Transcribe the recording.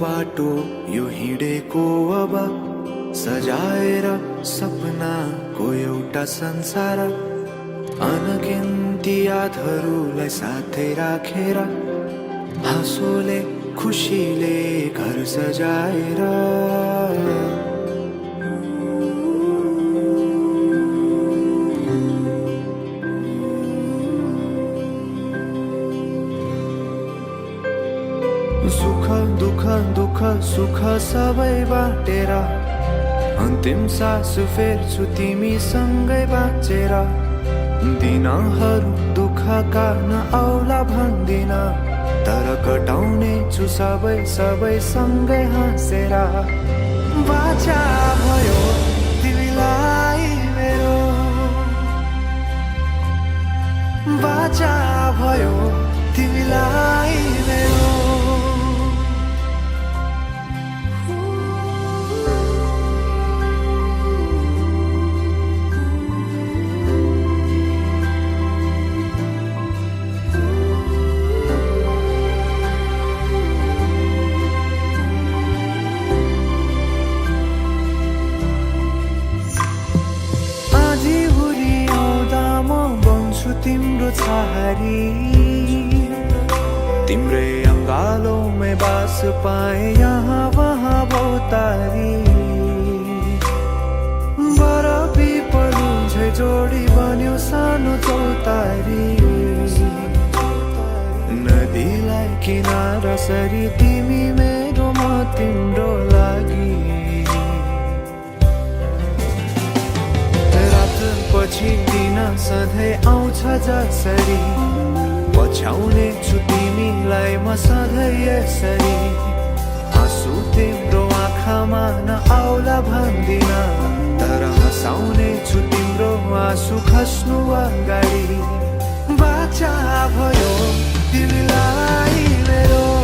बाटो यो हिँडेको अब सजाएर सपनाको एउटा संसार अनगिन्ती यादहरूलाई साथै राखेर हाँसोले खुसीले घर सजाएर सुख दुख दुख सुख सबै बाटेर अन्तिम सास फेर्छु तिमीसँगै बाँचेर दिनहरू दुःखका नआउला भन्दिन तर कटाउने छु सबै सबै सँगै हाँसेर बाचा भयो तिमीलाई मेरो बाचा भयो तिमीलाई मेरो तिम्रो छहारी तिम्रै अंगालों बास पाए यहाँ वहाँ बहुतारी बरफी पलु झै जोडी बन्यो सानो चौतारी नदीलाई किनारा सरी तिमी मेरो म तिम्रो लागि पछि दिन सधैँ आउँछ जसरी पछ्याउने छु तिमीलाई म सधैँ यसरी आँसु तिम्रो आँखामा नआउला भन्दिन तर हँसाउने छु तिम्रो आँसु खस्नु अगाडि बाचा भयो तिमीलाई मेरो